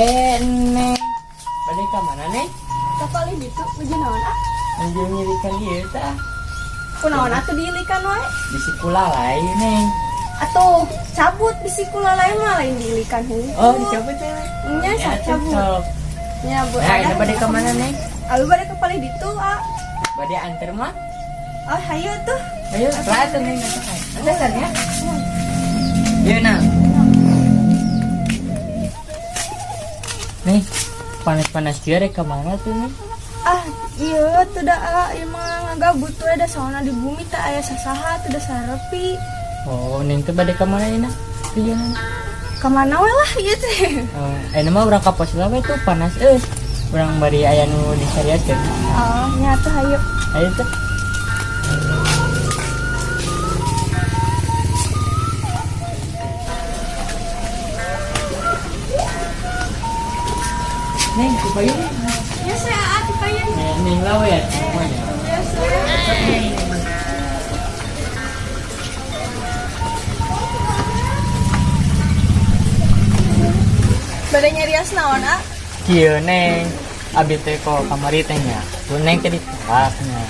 Neng. Bade ka mana, Neng? Ka palih ditu nuju naon ah? Nuju nyirikan ieu tah. Kunaon atuh diilikan wae? Bisi kulalai, Neng. Atuh cabut bisi kulalai mah lain diilikan hungkul. Oh, dicabut teh. Nya Ya, cabut. cocok. Nya bu. Nah, ini bade ka mana, Neng? Abi bade ka palih ditu ah. Bade anter mah? Oh, hayu tuh. Ayo, lah tuh, Neng. Antesan ya. Iya, Nang. Nih, panas-panas dia rek ke mana tuh, Neng? Ah, iya tuh dah ah, ieu mah ngagabut tuh ada sauna di bumi teh aya sasaha tuh da sarepi. Oh, Neng tuh bade ka mana ini, Nang? Tujuan? Ka mana we lah ieu teh. Oh, mah urang ka pos we tuh panas euy. Urang bari aya nu disariaskeun. Oh, nya tuh hayu. Ayo tuh. Neng, supaya Ya saya ah dipayun. Neng lawe ya semuanya. Ya saya. Bade nyarios naon ah? Kieu Neng, abi teh kok kamari teh nya. Ku Neng teh ditolak nya.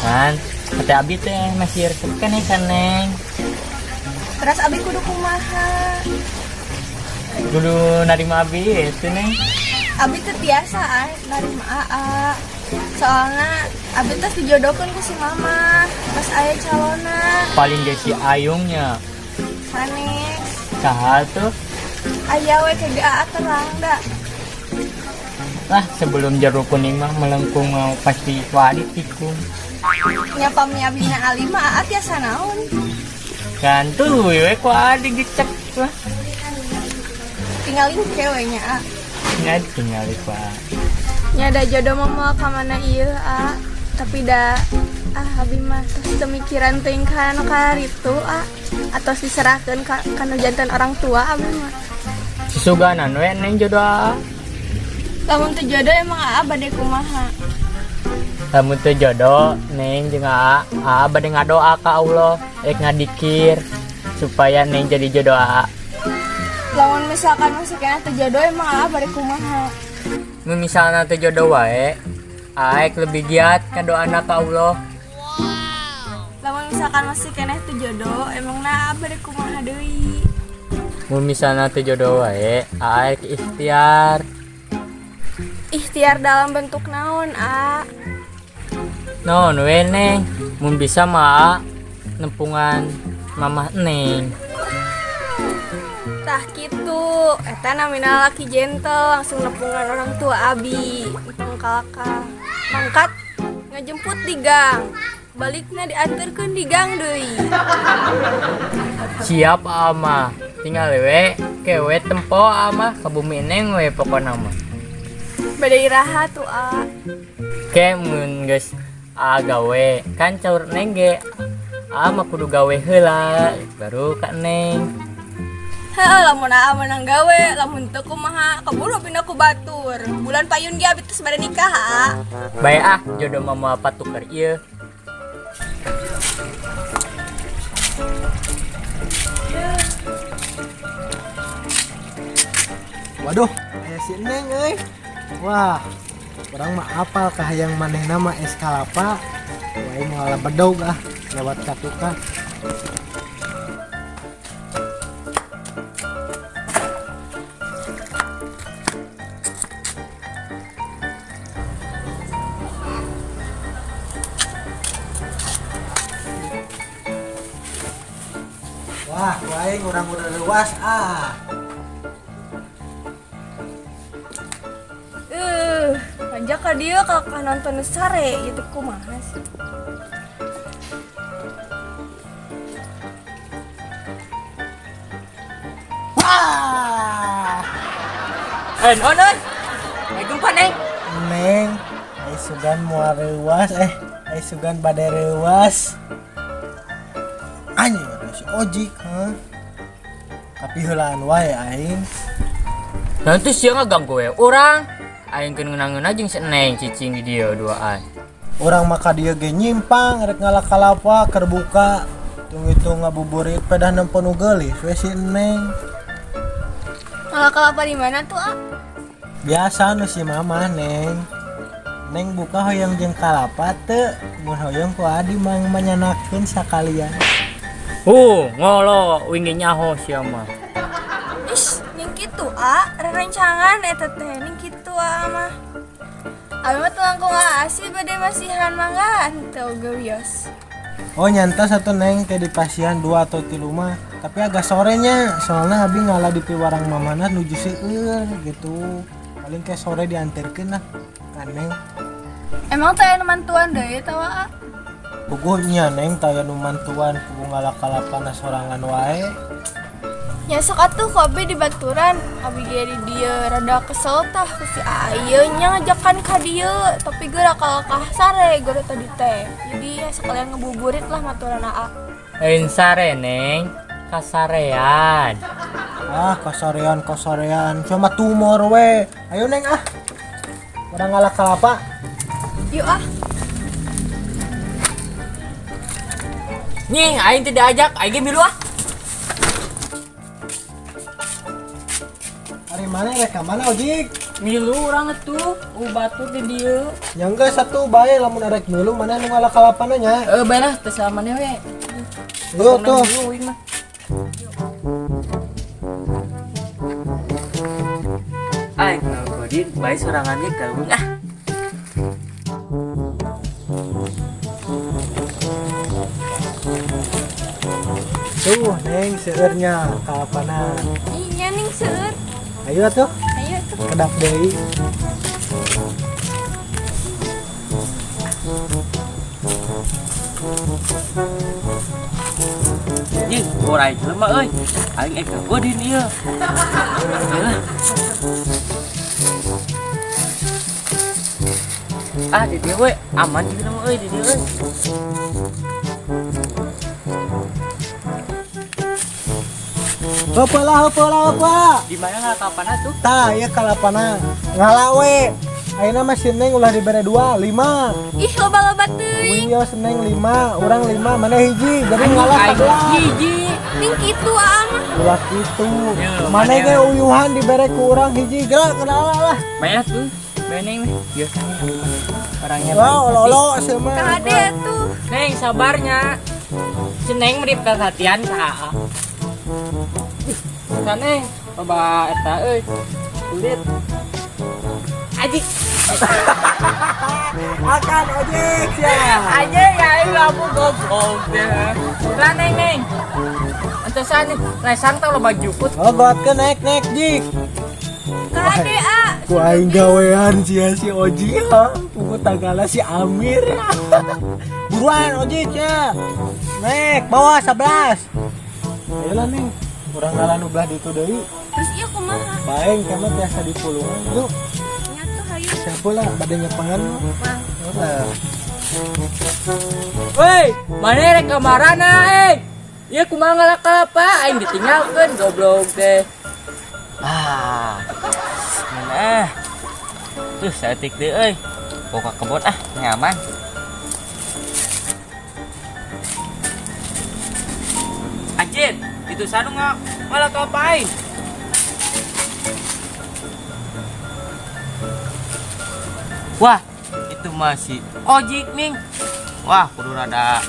Kan, kata abi teh masih resep kan ka Neng. Terus abi kudu kumaha? Kudu narima abi itu Neng. Abi teh tiasa ah narima aa. Soalna abi teh dijodohkeun ku si mama, pas aya calona. Paling ge si Ayungnya. Sanes. Saha tuh? Aya we ke aa terang da. Lah sebelum jeruk kuning mah melengkung mau pasti wadi tikung. Nya pami abi na ali mah aa tiasa naon? Kan tuh we ku adi gecek lah. Tinggalin ke we nya a. Nya tinggalin ku a. Nya da jodoh mah moal ka mana ieu a. Tapi da ah abi mah tos teu mikiran teuing ka anu karitu a. Atos diserahkeun ka kanu janten orang tua abi mah. Susuganan we Neng jodoh a. Lamun teu jodoh emang aa bade kumaha? Lamun teu jodoh Neng jeung aa, aa bade ngadoa ka Allah rek ngadikir supaya Neng jadi jodoh aa. Lamun misalkan masih kena teu jodoh emang aa bade kumaha? Mun misalna teu jodoh wae, aa rek lebih giat ngadoana ka Allah. Lamun misalkan masih kena teu jodoh emang na aa bade kumaha deui? Mun misalna teu jodoh wae, aa rek ikhtiar. Ikhtiar dalam bentuk naon, a? Naon we, Neng? Mun bisa mah aa nempungan mamah Neng. Tah kitu, eta namina laki gentle langsung nepungan orang tua abi. Entong kalakah. Mangkat ngejemput di gang. Balikna diantarkeun di gang deui. Siap aa mah. Tinggal we kewe tempo aa mah ka bumi Neng we pokona mah. Bade iraha tuh a. Ke mun geus aa gawe kan caur Neng ge aa mah kudu gawe heula baru ka Neng. Heuh, lamun aa menang gawe, lamun teu kumaha keburu pindah ku batur. Bulan payun ge abi tos bade nikah aa. Bae ah jodoh mah moal patuker ieu. Waduh, aya si Neng euy. Wah, urang mah apal kahayang manehna mah es kalapa. Wah, ini ngala bedog ah, lewat ka tukang. Wah, wae urang udah leuas ah. Pajak ka dieu ka nonton sare ieu teh kumaha sih? Wah! Non, euy. Gempa, Neng. Neng, ai sugan moal reuas, ai sugan bade reuas. Anjing, ada si ojek, heuh. Tapi heulaan wae aing. Nanti sia ngaganggu we urang. Aing keur ngeunang-ngeunah jeung si Neng cicing di dieu duaan. Urang mah ka dieu ge nyimpang rek ngala kalapa keur buka. Hitung-hitung ngabuburit pedah nempo nu geulis we si Neng. Ngala kalapa di mana tuh, ah? Biasa nu si Mama, Neng. Neng buka hoyong jeung kalapa teu? Mun hoyong ku adi mang manyanakeun sakalian. Ngolo wingi nyaho sia mah. Ih, ning kitu, ah, rerencangan eta teh ning kitu ah mah. Abi mah teu langkung asih bade masihan mangga henteu oge wios. Oh, nyanta satu Neng teh di pasihan dua atau tilu mah, tapi agak sorenya soalnya abi ngala di piwarang mamana nuju seueur gitu. Paling kayak sore diantarkeun lah ka Neng. Emang teh anu mantuan deui tawa, ah? Puguh nya Neng taya nu mantuan puguh ngala kalapana sorangan wae. Ya sok atuh ku abi di baturan, abi ge di dieu rada kesel tah ku si Aa ieu nya ngajakan ka dieu, tapi geura kalakah sare geura tadi teh. Jadi ya sekalian ngebuburit lah maturan Aa. Lain sare, Neng, kasarean. Ah, kasarean kasarean cuma tumor we. Ayo Neng ah. Urang ngala kalapa. Yuk ah. Nying, aing tidak ajak, aing ge milu ah. Ari mana rek ka mana ojik? Milu urang atuh, batur di dieu. Nya geus satu bae lamun arek milu mana nu ngala kalapana nya. Eh, bae lah teu salamane we. Yo tuh. Milu uing mah. Aing ngagodin bae sorangan ge kaung ah. Tuh Neng seueurnya kalapana. Ih, nya ning seueur. Ayo atuh Ayo tuh. Kedap deui. Ih, orai jelema euy. Aing ek ngagodin ieu. Yalah. Ah, di dieu we aman juga mah euy di dieu euy. Heupeul lah, heupeul lah, heupeul. Di mana ngala kalapana tuh? Tah, ieu kalapana. Ngala we. Ayeuna mah si Neng ulah dibere dua, lima. Ih, loba-loba teuing. Wih, yo si Neng lima, urang lima, mana hiji. Jadi ngalah Aing 11. hiji. Ning kitu Aa mah. Ulah kitu. Yo, Mana mana ge uyuhan dibere ku urang hiji, gerak kenal lah. Bae tuh. Bae Neng mah. Biasanya orangnya Wah, baik. olo-olo seueur. Kahade tuh. Neng sabarnya. Si Neng beri perhatian ka Aa. Ka Neng, loba eta euy. Kulit. Aji, Akan ojek ya. aja ya aing lamun goblok deh. Lah Neng, Neng. Antosan nih, lesang tau loba jukut. Oh, gotkeun naik naik jik. Kahade A. Ku aing gawean sia si Oji ha. Pugu tagala si Amir. Buruan Oji ya. Naik bawah 11. Ayolah Neng. Urang ngalah nu belah ditu deui. Terus ieu kumaha? Baeng kemah biasa di pulungan. Yuk, Nya tuh hayu. siapa lah bade nyepengan. Mah. Heeh. Woi, mana rek kamarana eh? Ieu kumaha ngala kalapa aing ditinggalkeun goblok teh. Ah. Mana? Tuh, saeutik deui euy. Boga kebon ah, nyaman. Anjir, itu sanu nggak malah kalapa aing. Wah, itu masih ojik ning. Wah, kudu rada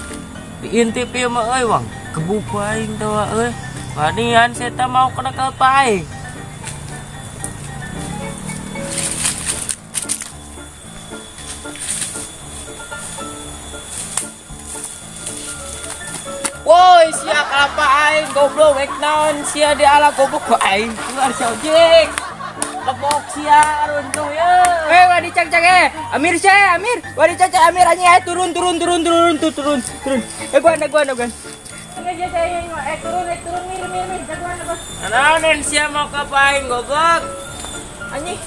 diintip ieu mah euy, wang. Gebuk aing teh wa euy. Wanian saya mau kena kalapa aing. Woi, sia kalapa aing goblok rek naon sia di ala goblok ku aing keluar si ojek. Lebok sia runtuh ya. Eh, wah dicak-cak eh. Amir saya, Amir. Wah dicak-cak Amir anjing eh turun turun turun turun turun turun turun. Eh gua gua gua. Eh turun eh turun mir mir mir jagoan apa? Naon sia mau ka aing goblok? Anjing,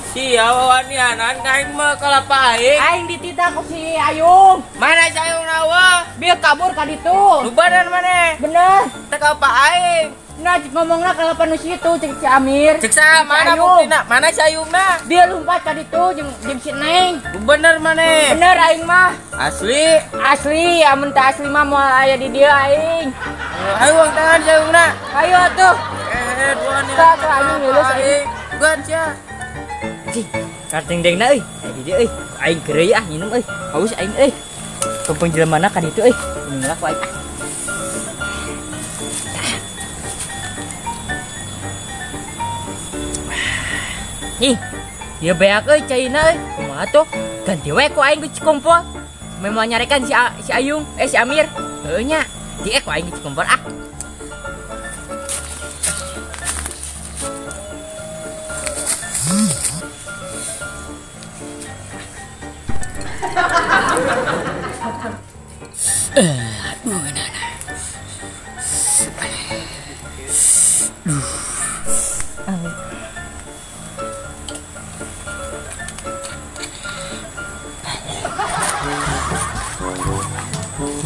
Sia wawanianan ka aing mah kalapa aing. aing dititah ku si Ayung. Mana si Ayung nawa? Biar kabur ka ditu. Lu badan mana? Bener. Teh kalapa aing. Nah, cik ngomongna kalapa nu situ cek si Amir. Cek saha mana Ayung. buktina? Mana si Ayungna? Dia lompat ka ditu jeung jeung si Neng. Lu bener mana? Bener aing mah. Asli. Asli, amun teu asli mah moal aya di dieu aing. Ayo wang tangan si Ayungna. Ayo atuh. Eh. Kehed wani. Tah, tah, anjing leuleus aing. Bukan sia. Anjing, karting dengna euy. Eh di dieu euy. Aing keureuy ah nginum euy. Haus aing euy. Kampung jelema ka ditu euy. Minum lah ku aing ah. Ih, ieu beak euy caina euy. Kumaha tuh? Ganti we ku aing ku Cikompol. Memang nyarekan si, si Ayung, eh si Amir. Heuh nya. Di ku aing ku Cikompol ah.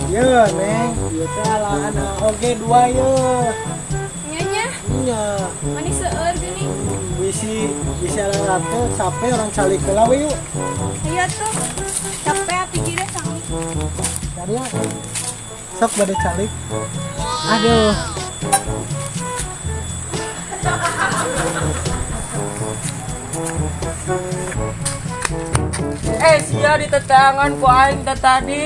Ye, Neng, ieu teh alaan oge dua ye. Nya nya, Nya, mani seueur geuning. Bisi bisi alaan capek urang calik heula we yuk. Ayo tuh. Capek api kira sami. Cari ya. Sok bade calik. Aduh. Eh sia di tetangan ku aing teh tadi.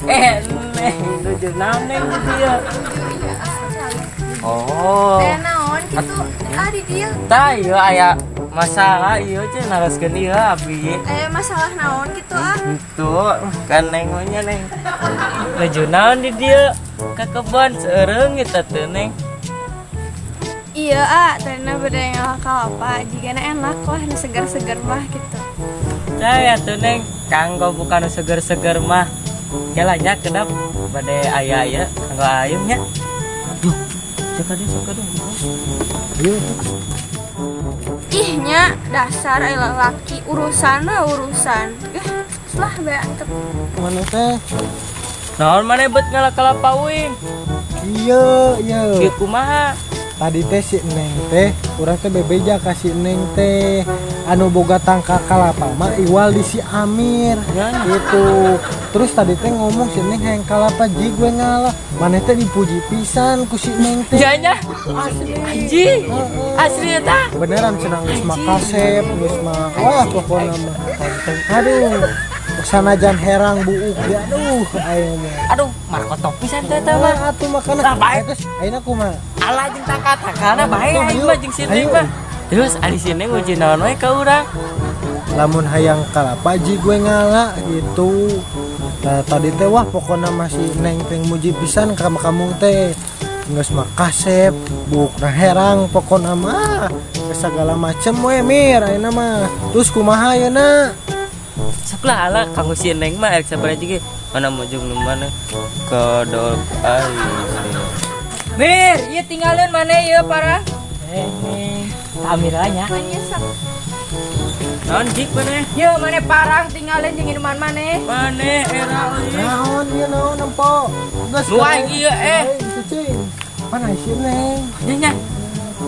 Eh neng nuju naon neng di dieu? Iya, ah, calik. Oh. Teh naon kitu? Ah, di dieu. Tah ieu aya masalah ieu teh naroskeun ieu abi. Eh, masalah naon gitu ah? Itu kan neng we nya neng. Nuju naon di dieu? Ka kebon seureung eta teh neng. Iya ah, tadina bade ngala kalapa, jigana enak lah nu seger-seger mah gitu. Saya tuh neng kanggo bukan seger-seger mah. Jalannya kedap bade aya ya kanggo ayam nya. Duh, suka deh suka deh. Ayo. Ih nya, dasar aya lalaki urusan lah urusan. Ih, lah bae antep. Mana teh? Naon maneh bet ngala kalapa uing? Iya, iya. Ieu kumaha? Tadi teh si Neng teh, urang teh bebeja ka si Neng teh. Anu boga tangka kalapa mah iwal di si Amir. Ya. Gitu. Terus tadi teh ngomong si Neng hayang kalapa ji gue ngalah. Maneh teh dipuji pisan ku si Neng teh. Janya Asli. anjing. Heeh. Asli eta. Beneran cenah geus mah kasep, geus mah wah pokona mah. Aduh, sanajan herang buuk ge aduh aing mah. Aduh, marko pisan teh eta mah. Wah, atuh makana. Nah, bae. Terus ayeuna kumaha? Ala jeung tangka-tangkana bae Tuh, aing ayo. mah jeung si Neng Ayo. mah. Terus ari si Neng muji naon we ka urang? Lamun hayang kalapa ji gue ngala gitu. Nah, tadi teh wah pokoknya masih Neng teh muji pisan ka kamu teh. Geus mah kasep, buukna herang pokokna mah geus segala macem we Mir ayeuna mah. Terus kumaha ayeuna? Sok lah ala kanggo si Neng mah erek sabaraha ge mana mujung nu mana kodol aing. Mir, ieu tinggalin mana ieu parang? Eh, Amir nya. Menyesal. Naon jik maneh? Ieu mana parang tinggalin jeung minuman maneh. Maneh era euy. Naon ieu naon empo? Geus Nu aing ieu eh. Cicing. Mana si Neng? Nya nya.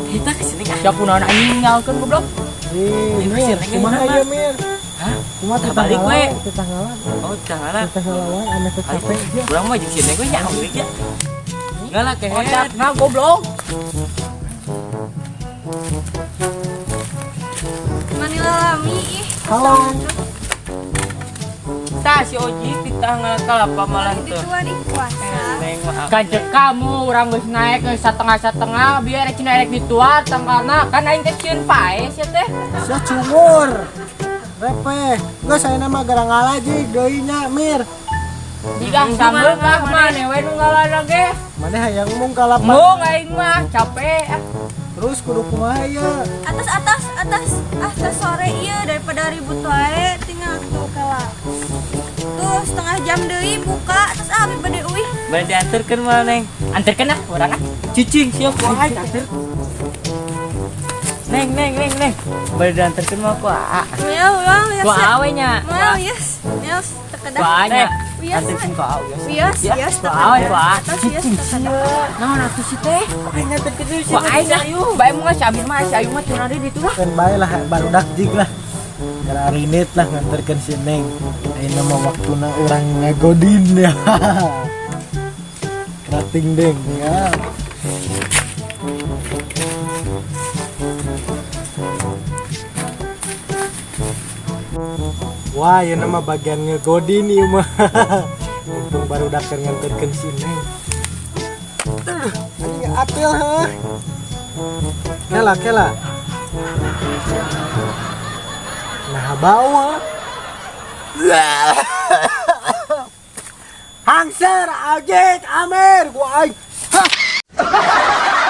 Kita kesini ah. Siapa naon anjing ngalkeun goblok. Ih, Ieu Mir, si Neng kumaha mana? ieu Mir? Hah? Kumaha Tah balik we. Tetanggalan. Oh, tangala. Tetanggalan wae ame teh capek ieu. Urang mah jeung si Neng we nya oge nya. Ngalah kehed. Kocak nah goblok. Mani lalami ih. Halo. Tah si Oji kita ngalah kalapa malah tuh. Dituan ih puasa. Neng maaf. Kancet kamu urang geus naik geus satengah-satengah biar cina erek dituar tanggalna kan aing teh sieun pae sia teh. Sia cungur. Repeh. Geus ayeuna mah gara ngalah jig deui nya Mir. Jika sambel kah maneh we nu ngalana ge. Maneh hayang mung kalapa. Mung aing mah capek ah. Terus kudu kumaha ieu? Atas atas atas atas sore iya daripada ribut wae tinggal tuh kala. Tuh setengah jam deui buka terus ah abi bade uih. Bade dianterkeun mah Neng. Anterkeun ah urang ah. Cicing siap ku aing anter. Neng neng neng neng. Bade dianterkeun mah ku Aa. Mel ulang lihat. Ku awe nya. Mel yes. Mel tekedah. Ku aa nya. Wios. Anterkeun ku Aa wios. Wios, wios Ku awe ku aa. Atas wios tekedah. Naon atuh si teh? Aing nganterkeun deui si Ku aing ah. Bae mun si Amir mah si Ayu mah cenah deui ditu lah. Kan bae lah barudak jig lah. Gara rinit lah nganterkeun si Neng. Ayeuna mah waktuna urang ngagodin ya. Rating deng ya. Wah, ieu mah bagian ngegodin ieu mah. Mumpung baru keur nganterkeun si Neng. Aduh, anjing apel ha. Kela kela. Nah, bau ha. Hangser, Ajik, Amir, gua aing. Hah.